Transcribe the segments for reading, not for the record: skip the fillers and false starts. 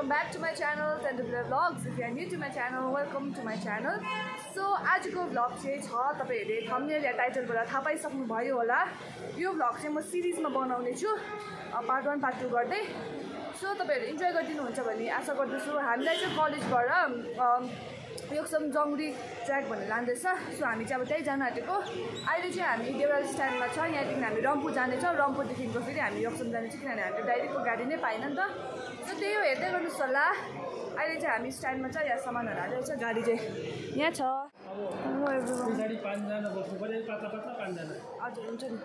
welcome back to my channel Tendula Vlogs. If you are new to my channel, welcome to my channel. So आजको vlog चाहिँ छ तपाईहरुले thumbnail या टाइटलबाट थाहा पाइसक्नु भयो होला. यो vlog चाहिँ म सिरिजमा बनाउने छु, पार्ट 1 पार्ट 2 गर्दै. सो तपाईहरु इन्जोय गरिदिनु हुन्छ भन्ने आशा गर्दछु. हामीलाई चाहिँ कलेजबाट योक्सम जंगली ट्र्याक भनेर लाँदैछ. सो हामी चाहिँ अब त्यही जान आँटेको. अहिले चाहिँ हामी देवराली स्ट्यान्डमा छ. यहाँदेखि हामी रम्फू जाने छौं. रम्फूदेखिको फेरि हामी योक्सम जाने छौं किनभने हामीले डाइरेक्टको गाडी नै पाएन नि त. सो त्यही हो, हेर्दै गर्नुस् होला. अहिले चाहिँ हामी स्ट्यान्डमा छ. यहाँ सामानहरु हालेर छ. गाडी चाहिँ यहाँ छ. Hello everyone. गाडी 5 जना बस्नु पर्यो. पातला 5 जना. हजुर हुन्छ नि.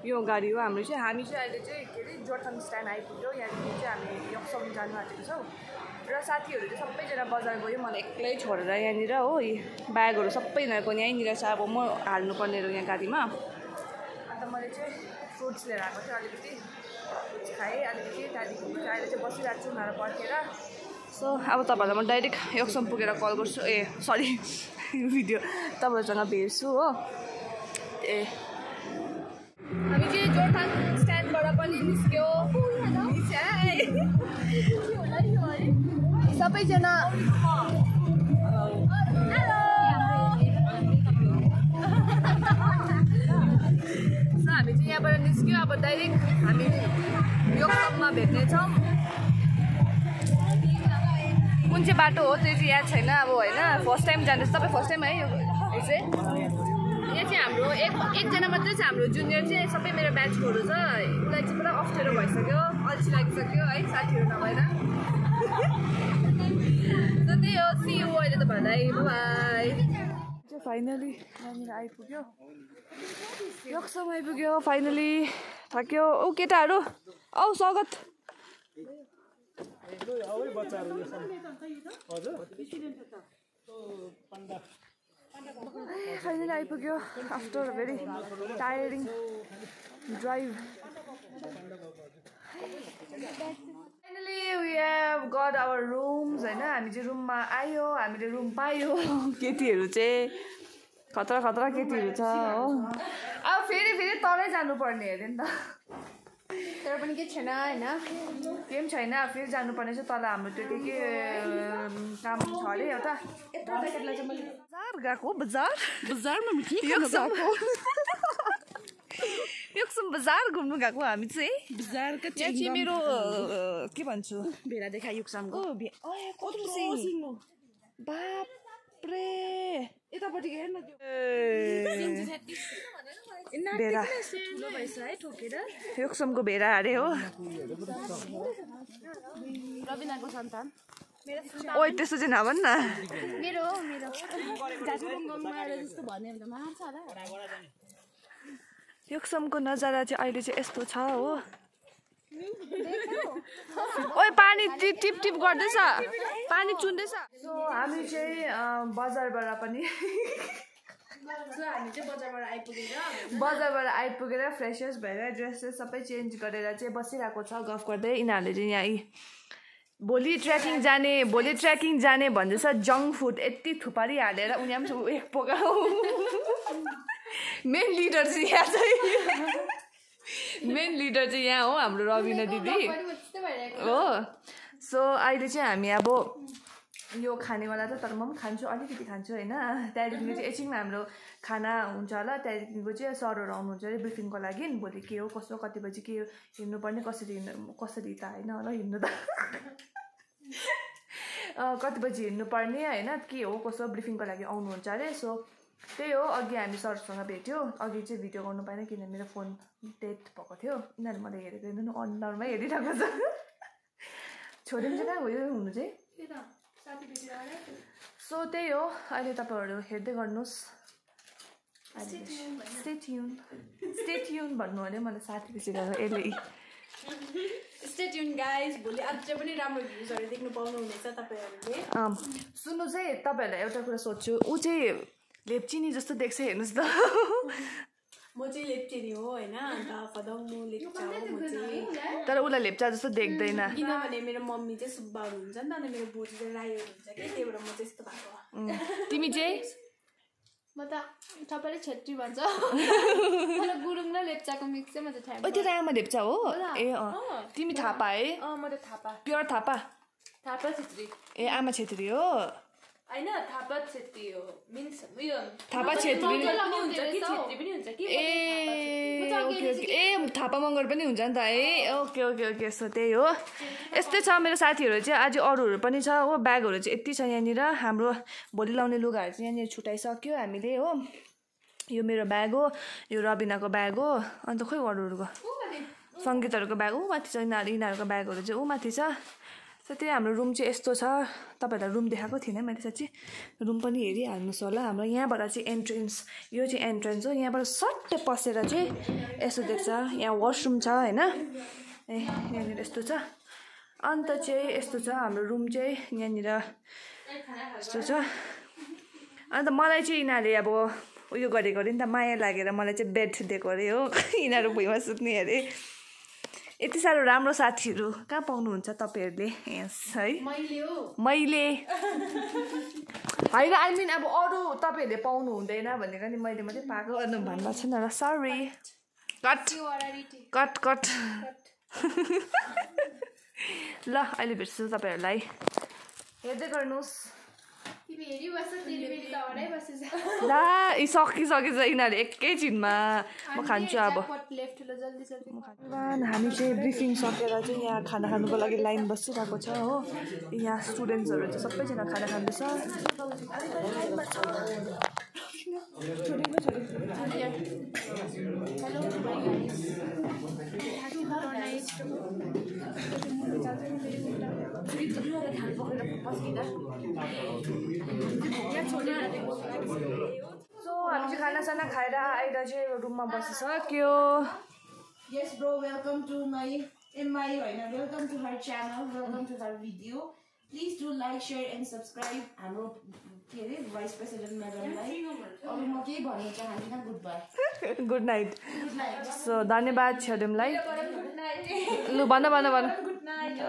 यो गाडी हो हाम्रो चाहिँ. हामी चाहिँ अहिले चाहिँ के रे जोरथाङ स्ट्यान्ड आइपुग्यो. यहाँदेखि चाहिँ हामी योक्सम जान आँटेको छौं. र साथीहरु चाहिँ सबैजना बजार गयो. मलाई एक्लै छोडेर यहाँनिर हो. ब्यागहरु सबै यिनीहरुको यहीँनिर छ. अब म हाल्नुपर्ने हो यहाँ गाडीमा. अन्त मैले चाहिँ फ्रुट्स लिएर आएको थिएँ. अलिकति फ्रुट्स खाएँ. अलिकति त्यहाँदेखि अहिले चाहिँ बसिरहेको छु उनीहरू पर्खेर. सो अब तपाईँहरूलाई म डाइरेक्ट योक्सम पुगेर कल गर्छु. ए सरी भिडियो तपाईँहरूसँग भेट्छु हो. हामी चाहिँ जोरथाङ स्ट्यान्डबाट पनि निस्क्यो. सबैजना हामी चाहिँ यहाँबाट निस्क्यो. अब डाइरेक्ट हामी योक्सममा भेट्नेछौँ. कुन चाहिँ बाटो हो त्यो चाहिँ याद छैन अब होइन. फर्स्ट टाइम जाँदैछ. तपाईँ फर्स्ट टाइम है यो चाहिँ. यहाँ चाहिँ हाम्रो एकजना मात्रै छ. हाम्रो जुनियर चाहिँ सबै मेरो ब्याचकोहरू छ. उसलाई चाहिँ पुरा अप्ठ्यारो भइसक्यो, अल्छी लागिसक्यो है साथीहरू नभएर. So त्यही हो. सी यू अहिले तपाईँहरूलाई. बाई. चाहिँ फाइनली यहाँनिर आइपुग्यो. योक्सम आइपुग्यो फाइनली. थाक्यो. ओ केटाहरू औ स्वागत. फाइनली आइपुग्यो after a very tiring drive. Finally we have got our rooms हैन. हामी चाहिँ रुममा आयो. हामीले रुम पायो. केटीहरू चाहिँ खतरा खतरा केटीहरू छ हो. अब फेरि तलै जानुपर्ने अरे नि त. तर पनि के छैन हैन. केही पनि छैन. फेरि जानुपर्ने छ तल. हाम्रो त्यो के काम छ अरे एउटा. बजार गएको. बजारमा योक्सम बजार घुम्नु गएको हामी चाहिँ. बजार चाहिँ मेरो के भन्छु भेडा देखा योक्समको. बाप्रे यतापट्टि हेर्न त्यो भेडा ठुलो भएछ है ठोकेर. योक्समको भेडा अरे हो. रबिनाको सन्तान. ओइ त्यस्तो चाहिँ नभन न. मेरो जस्तो भन्यो भने मार्छ होला. योक्समको नजारा चाहिँ अहिले चाहिँ यस्तो छ हो. ओइ पानी टिप गर्दैछ. पानी चुन्दैछ. सो हामी चाहिँ बजारबाट पनि बजारबाट आइपुगेर फ्रेसेस भएर ड्रेसेस सबै चेन्ज गरेर चाहिँ बसिरहेको छ गफ गर्दै. यिनीहरूले चाहिँ यहाँ भोलि ट्रेकिङ जाने भन्दैछ. जङ्क फुड यति थुपारी हालेर उनी पनि एक पोका. मेन लिडर चाहिँ यहाँ हो हाम्रो रबिना दिदी हो. सो अहिले चाहिँ हामी अब यो खानेवाला त. तर म पनि खान्छु, अलिकति खान्छु होइन. त्यहाँदेखिको चाहिँ एकछिनमा हाम्रो खाना हुन्छ होला. त्यहाँदेखिको चाहिँ सरहरू आउनुहुन्छ अरे ब्रिफिङको लागि. भोलि के हो कसो कति बजी के हिँड्नुपर्ने कसरी त होइन होला हिँड्नु त. कति बजी हिँड्नुपर्ने होइन के हो कसो ब्रिफिङको लागि आउनुहुन्छ अरे. सो त्यही हो. अघि हामी सरसँग भेट्यो. अघि चाहिँ भिडियो गर्नु पाएन किनभने मेरो फोन डेड भएको थियो. यिनीहरू मलाई हेरेको हेर्नु अनुहारमै हेरिरहेको छ. छोडेर चाहिँ कहाँ गयो हुनु चाहिँ. सो त्यही हो. अहिले तपाईँहरू हेर्दै गर्नुहोस्. स्टे ट्युन भन्नु अरे. मलाई साथीले सिकाएको यसले. Stay tune guys. भोलि अझै पनि राम्रो भ्युजहरू देख्नु पाउनुहुनेछ तपाईँहरूले. सुन्नुहोस् है, तपाईँहरूलाई एउटा कुरा सोध्छु. ऊ चाहिँ लेप्चिनी जस्तो देख्छ हेर्नुहोस् त. म चाहिँ लेप्चेनी हो होइन. अन्त फदाउनु लेप्चा हो म चाहिँ. तर उसलाई लेप्चा जस्तो देख्दैन. किनभने मेरो मम्मी चाहिँ सुब्बाहरू हुन्छ नि त. अनि मेरो बोजू चाहिँ राईहरू हुन्छ कि. त्यही भएर म चाहिँ यस्तो भएको. तिमी चाहिँ म त सबैले छेत्री भन्छ मलाई गुरुङ र लेप्चाको मिक्स चाहिँ म चाहिँ थाहा ओ त्यो आमा लेप्चा हो ए तिमी थापा है म त थापा प्योर थापा थापा छेत्री ए आमा छेत्री हो हैन थापा छेत्री हो मिन्स उयो थापा छेत्री पनि हुन्छ कि छेत्री पनि हुन्छ कि ए ओके ओके ए थापा मगर पनि हुन्छ नि त है ओके ओके ओके सो त्यही हो यस्तै छ मेरो साथीहरू चाहिँ आज अरूहरू पनि छ हो ब्यागहरू चाहिँ यति छ यहाँनिर हाम्रो भोलि लाउने लुगाहरू चाहिँ यहाँनिर छुट्याइसक्यो हामीले हो यो मेरो ब्याग हो यो रबिनाको ब्याग हो अन्त खोइ अरूहरूको सङ्गीतहरूको ब्याग ऊ माथि छ यिनीहरूको ब्यागहरू चाहिँ ऊ माथि छ सो त्यही हाम्रो रुम चाहिँ यस्तो छ तपाईँहरूलाई रुम देखाएको थिइनँ मैले साँच्ची रुम पनि हेरिहाल्नुहोस् होला हाम्रो यहाँबाट चाहिँ एन्ट्रेन्स यो चाहिँ एन्ट्रेन्स हो यहाँबाट सट्टै पसेर चाहिँ यस्तो देख्छ यहाँ वासरुम छ होइन ए यहाँनिर यस्तो छ अन्त चाहिँ यस्तो छ हाम्रो रुम चाहिँ यहाँनिर यस्तो छ अन्त मलाई चाहिँ यिनीहरूले अब उयो गरेको अरे नि त माया लागेर मलाई चाहिँ बेड दिएको अरे हो यिनीहरू भुइँमा सुत्ने अरे यति साह्रो राम्रो साथीहरू कहाँ पाउनुहुन्छ तपाईँहरूले यस है मैले होइन आई मिन अब अरू तपाईँहरूले पाउनु हुँदैन भनेको नि मैले मात्रै पाएको भन्नु छ नि सरी कट कट कट ल अहिले भेट्छु तपाईँहरूलाई हेर्दै गर्नुहोस् ला सकिसकेछ यिनीहरू एकैछिनमा म खान्छु अब हामी चाहिँ ब्रिफिङ सकेर चाहिँ यहाँ खाना खानुको लागि लाइन बसिरहेको छ हो यहाँ स्टुडेन्ट्सहरू चाहिँ सबैजना खाना खाँदैछ सो हामी चाहिँ खानासाना खाएर आएर चाहिँ रुममा बसिसक्यो Yes bro, welcome to my welcome to her channel, welcome to her video. Please do like, share and subscribe. हाम्रो के अरे भाइस प्रेसिडेन्ट म्याडमलाई अरू म केही भन्न चाहदिनँ goodbye good night so धन्यवाद छेडमलाई लु भन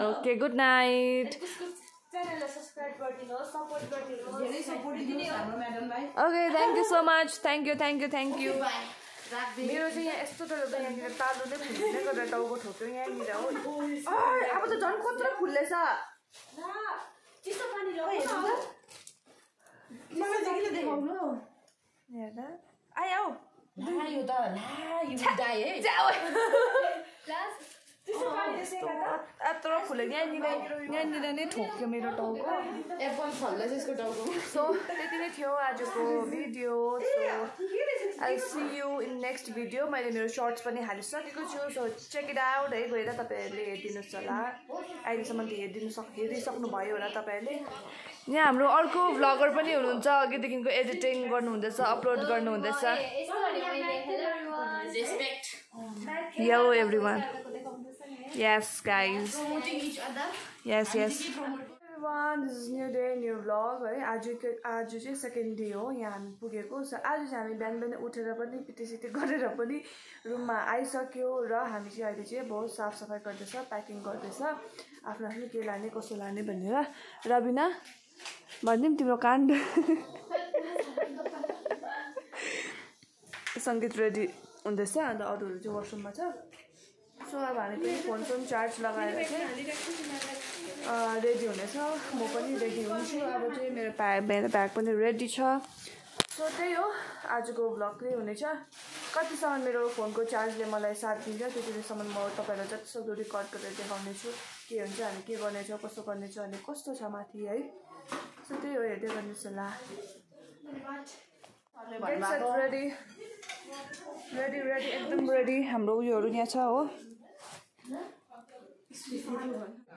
ओके गुड नाइट च्यानललाई सब्स्क्राइब गरिदिनुहोस् सपोर्ट गरिदिनुहोस् धेरै सपोर्ट दिनुहोस् हाम्रो म्याडमलाई okay thank you so much thank you मेरो चाहिँ यहाँ यस्तो डर यहाँनिर तालु नै फुल्ने गरेर टाउको ठोक्यो यहाँनिर हो अब त झन् कत्रो फुल्लेछ चिसो पानी मलाई चाहिँ किन देखाउनु हेर्दा आयो यो त यो दाइ है यत्रो फुल्यो यहाँनिर नै ठोक्यो मेरो टाउको एप्पल फल्दैछ यसको टाउको सो त्यति नै थियो आजको video so I see you in next video मैले मेरो सर्ट्स पनि हालिसकेको छु सो चेक इट आउट है गएर तपाईँहरूले हेरिदिनुहोस् होला अहिलेसम्म त हेरिसक्नु भयो होला तपाईँहरूले यहाँ हाम्रो अर्को भ्लगर पनि हुनुहुन्छ अघिदेखिको एडिटिङ गर्नुहुँदैछ अपलोड गर्नुहुँदैछ यो everyone yes guys yes everyone this is new day new vlog है आज चाहिँ सेकेन्ड डे हो यहाँ हामी पुगेको सो आज चाहिँ हामी बिहान उठेर पनि पिटिसिटी गरेर पनि रुममा आइसक्यो र हामी चाहिँ अहिले चाहिँ बहुत साफसफाइ गर्दैछ प्याकिङ गर्दैछ आफ्नो आफ्नो के लाने कसो लाने भनेर रबिना भनिदिउँ तिम्रो काण्ड सङ्गीत रेडी हुँदैछ अन्त अरूहरू चाहिँ वासरुममा छ सो अब हामी पनि फोन चार्ज लगाएर चाहिँ रेडी हुनेछ म पनि रेडी हुन्छु अब चाहिँ मेरो ब्याग पनि रेडी छ सो त्यही हो आजको भ्लग नै हुनेछ कतिसम्म मेरो फोनको चार्जले मलाई साथ दिन्छ त्यतिसम्म म तपाईँहरूलाई जतिसक्दो रेकर्ड गरेर देखाउनेछु के हुन्छ हामी के गर्नेछौँ कसो गर्नेछौँ अनि कस्तो छ माथि है सो त्यही हो हेर्दै गर्नुहोस् होला रेडी एकदम रेडी हाम्रो उयोहरू यहाँ छ हो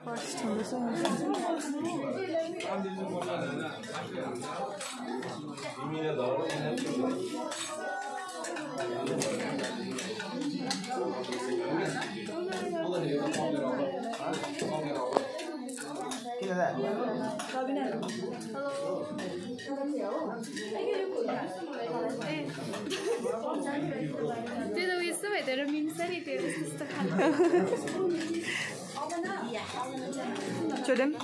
फर्स्ट हुँदैछ त्यो त यस्तो भएर मिल्छ नि त्यो त्यस्तो खानु Chodem.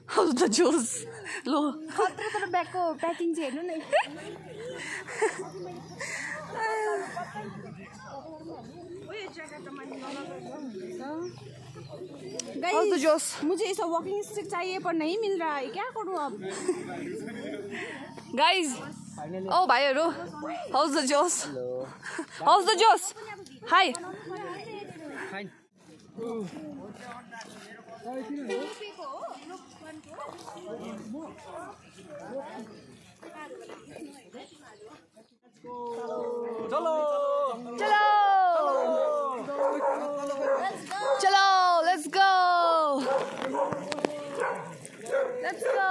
How's the juice? Lo. तर ब्यागको प्याकिङ चाहिँ हेर्नु न How's the juice? मुझे ऐसा वॉकिंग स्टिक चाहिए पर नहीं मिल रहा है क्या करूँ अब Guys, oh भाइहरु, how's the juice? How's the juice? Hi. Fine. Chalo, let's go. Let's go.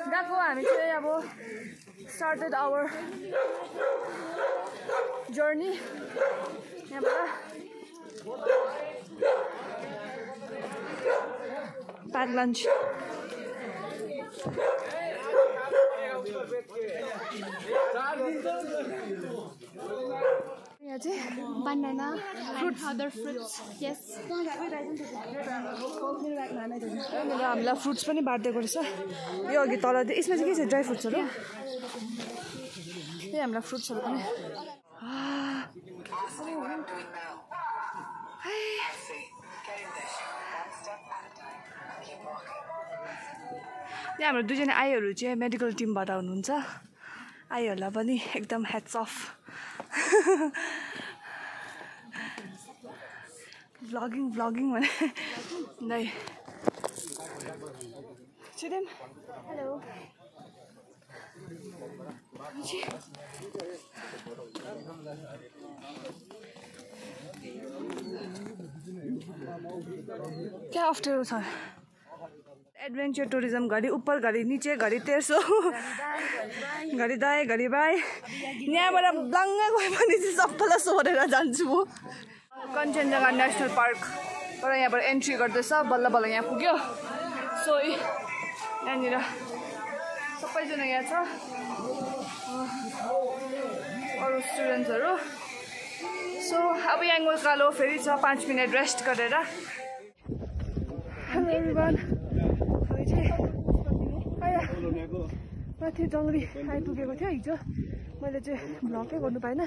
गएको हामी चाहिँ अब started our journey. यहाँबाट packed lunch. यहाँ चाहिँ banana fruits other fruits yes हामीलाई फ्रुट्स पनि बाँडिदिएको रहेछ यो अघि तल यसमा चाहिँ के छ ड्राई फ्रुट्सहरू त्यही हामीलाई फ्रुट्सहरू पनि यहाँ हाम्रो दुईजना आईहरू चाहिँ मेडिकल टिमबाट हुनुहुन्छ आईहरूलाई पनि एकदम ह्याट्स अफ vlogging भने नै Chidem, hello. क्या अप्ठ्यारो छ एडभेन्चर टुरिज्म घरि ऊपर घरि नीचे घरि तेर्सो घरि दाएँ घरि बाएँ यहाँबाट ब्लङ्ग गयो भने चाहिँ सबैलाई सोधेर जान्छु म कञ्चनजङ्घा नेसनल पार्क तर यहाँबाट एन्ट्री गर्दैछ बल्ल बल्ल यहाँ पुग्यो सो यहाँनिर सबैजना यहाँ छ अरू स्टुडेन्ट्सहरू सो अब यहाँ गोलकालो फेरि छ 5 मिनट रेस्ट गरेर हेलो एभ्रिवान हामी चाहिँ माथि डङ्गरी आइपुगेको थियो हिजो मैले चाहिँ भ्लगै गर्नु पाइनँ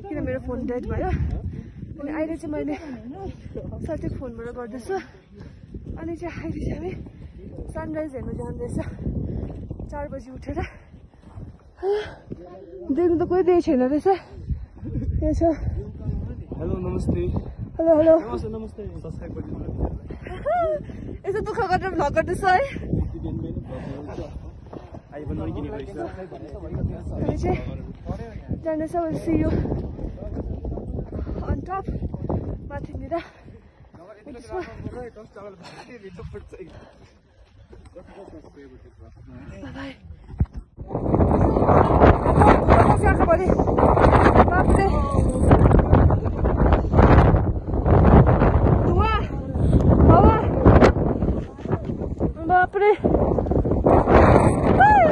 किन मेरो फोन डेड भयो अनि अहिले चाहिँ मैले सठिक फोनबाट गर्दैछु अनि चाहिँ अहिले चाहिँ हामी सनराइज हेर्नु जाँदैछ 4 बजी उठेर देख्नु त कोही देखेको छैन रहेछ यहाँ छ हेलो नमस्ते हेलो हेलो नमस्ते यसो दुःख गरेर भ्लग गर्दैछ है हामी चाहिँ जाँदैछ सी यु अन टप माथिनिर बापरे धुवा हावा बापरे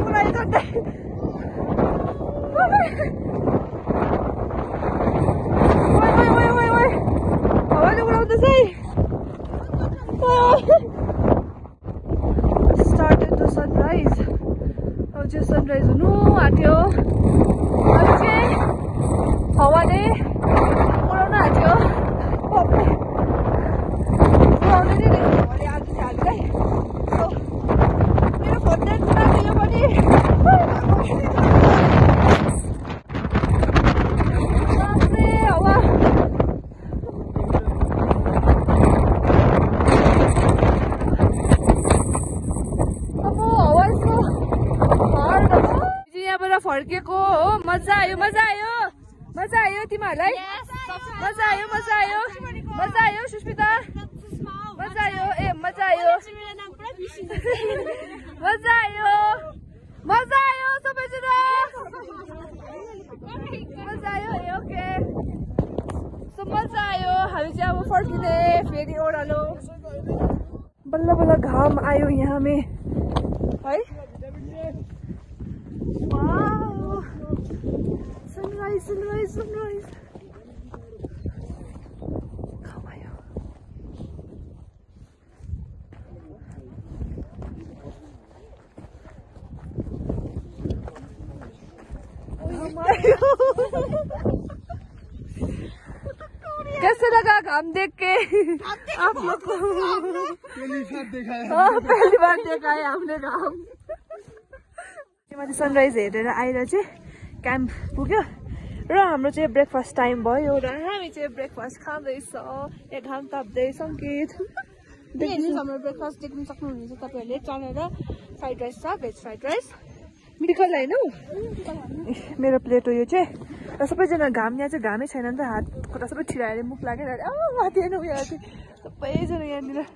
उडाइ गर्दै हावाले उडाउँदैछ है started the sunrise अब चाहिँ सनराइज हुनु आँट्यो अनि चाहिँ हावाले उडाउन आँट्यो उडाउँदै नै रहेछ हावाले आँट्छ हामीलाई मेरो फोन चाहिँ उडाइदियो पनि हावा फर्केको हो मजा आयो तिमीहरूलाई मजा आयो सुस्मिता मजा आयो सबैजना मजा आयो ओके सो मजा आयो हामी चाहिँ अब फर्किने फेरि ओह्रालो बल्ल बल्ल घाम आयो यहाँ में है Sunrise, sunrise, sunrise. कैसे लगा घाम देख के आप लोग को? पहली बार देखा है हमने घाम। सनराइज हेरेर आएर चाहिँ क्याम्प पुग्यो र हाम्रो चाहिँ ब्रेकफास्ट टाइम भयो र हामी चाहिँ ब्रेकफास्ट खाँदैछ। यहाँ घाम ताप्दै सङ्केत हाम्रो ब्रेकफास्ट देख्न सक्नुहुनेछ तपाईँहरूले। चना र फ्राइड राइस छ, भेज फ्राइड राइस। मिठो होइन हौ मेरो प्लेट हो यो चाहिँ। र सबैजना घाम यहाँ चाहिँ घामै छैन नि त, हात खुट्टा सबै ठिराएर मुख लागेर माथि हेर्नु उयो सबैजना यहाँनिर।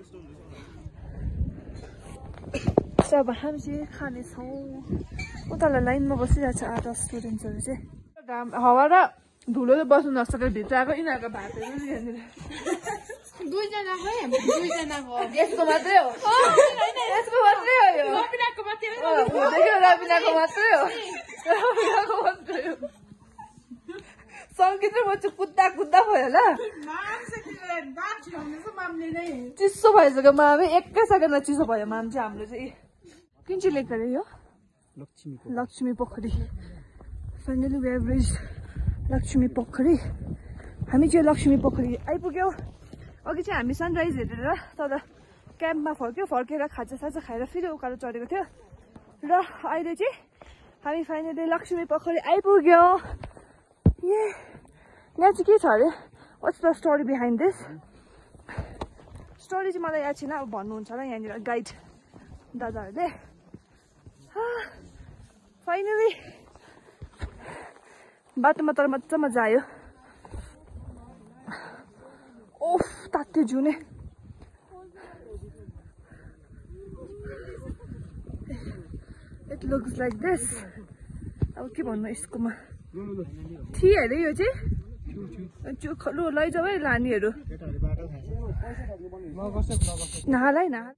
अब हामी चाहिँ खानेछौँ। उता लाइनमा बसिरहेको छ 8 स्टुडेन्ट्सहरू चाहिँ। घाम हावा र धुलोले बस्नु नसकेर भित्र आएको यिनीहरूको भातहरू यहाँनिर। दुईजनाको यसको मात्रै हो, यसको मात्रै हो, यो रबिनाको मात्रै हो, रबिनाको मात्रै हो। सङ्गीत र म चाहिँ कुद्दा कुद्दा भयो ल। चिसो भइसक्यो माम, एकै सेकेन्डमा चिसो भयो माम चाहिँ हाम्रो चाहिँ। कुन चाहिँ लेक अरे यो? Lakshmi Pokhari. Finally we have reached Lakshmi Pokhari. हामी चाहिँ लक्ष्मी पोखरी आइपुग्यौ। अघि चाहिँ हामी सनराइज हेरेर तर क्याम्पमा फर्केर खाजा खाएर फेरि उकालो चढेको थियो र अहिले चाहिँ हामी फाइनली लक्ष्मी पोखरी आइपुग्यौ। यहाँ चाहिँ के छ अरे? What's the story behind this? Story चाहिँ मलाई याद छैन, अब भन्नुहुन्छ होला यहाँनिर गाइड दादाहरूले। फाइनली बाटोमा तर मजा आयो। ओफ तात्यो जुने। It looks like this. अब के भन्नु यसकोमा थिए अरे यो चाहिँ लु लैजाऊ है लानीहरू। नहालै नहा।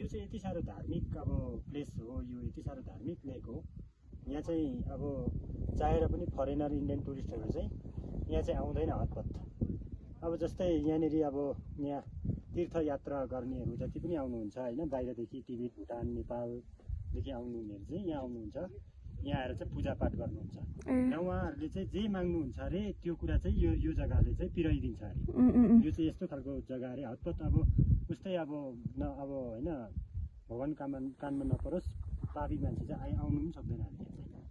यो चाहिँ यति साह्रो धार्मिक अब प्लेस हो, यो यति साह्रो धार्मिक लेक हो। यहाँ चाहिँ अब चाहेर पनि फरेनर इन्डियन टुरिस्टहरू चाहिँ यहाँ चाहिँ आउँदैन हतपत। अब जस्तै यहाँनिर अब यहाँ तीर्थयात्रा गर्नेहरू जति पनि आउनुहुन्छ होइन, बाहिरदेखि तिब्बत, भुटान, नेपालदेखि आउनुहुनेहरू चाहिँ यहाँ आउनुहुन्छ। यहाँ आएर चाहिँ पूजापाठ गर्नुहुन्छ र उहाँहरूले चाहिँ जे माग्नुहुन्छ अरे त्यो कुरा चाहिँ यो जग्गाले चाहिँ पुर्याइदिन्छ अरे। यो चाहिँ यस्तो खालको जग्गा अरे हतपत। अब उस्तै अब अब होइन भगवान् कानमा नपरोस्, पापी मान्छे चाहिँ आउनु पनि सक्दैन अरे यहाँ चाहिँ।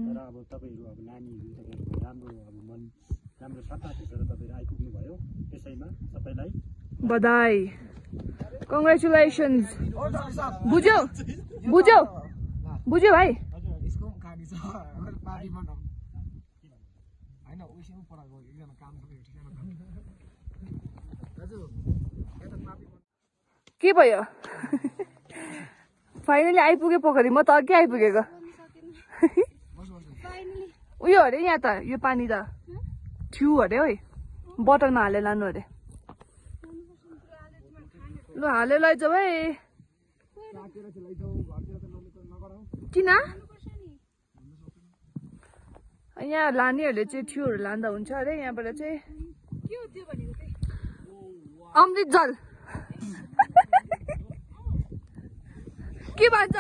तर अब तपाईँहरू अब नानीहरू तपाईँहरूको राम्रो अब मन राम्रो सफा थिएछ र तपाईँहरू आइपुग्नु भयो। त्यसैमा सबैलाई बधाई, कङ्ग्रेचुलेसन्स। बुझ्यौ बुझ्यौ बुझ्यौ भाइ? के भयो? फाइनली आइपुगे पोखरी। म त अघि आइपुगेको। उयो अरे यहाँ त यो पानी त थियो अरे है, बोतलमा हालेर लानु अरे। लु हालेर लैजाऊ है। किन यहाँ लानेहरूले चाहिँ थ्यूहरू लाँदा हुन्छ अरे। यहाँबाट चाहिँ अमृत जल के भन्छ?